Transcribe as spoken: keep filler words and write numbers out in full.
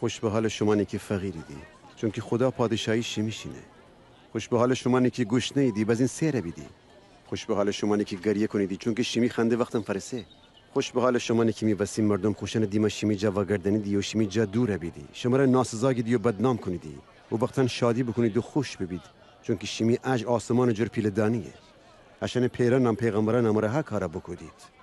خوش به حالٚ شومأنی کی فقیریدی، چونکی خودا پادشاهی شیمی شینه. خوش به حالٚ شومأنی کی گوشنه‌ییدی، بزین سئر بیدی. خوش به حالٚ شومأنی کی گریه کونیدی، چونکی شیمی خنده وختم فأرسه. خوش به حالٚ شومأنی کی می وسی مردوم خوشأنٚ دیما شیمی جا وأگردأنیدی و شیمی جا دور بیدی، شمره ناسزا گیدی و بدنام کونیدی. او وختأن شادی بوکونید و خوش بیبید، چونکی شیمی اجر آسمانٚ جور پیله‌دانه‌یه. اشأنٚ پئرأن هم پیغمبرأن امره ها کارا بوکودید.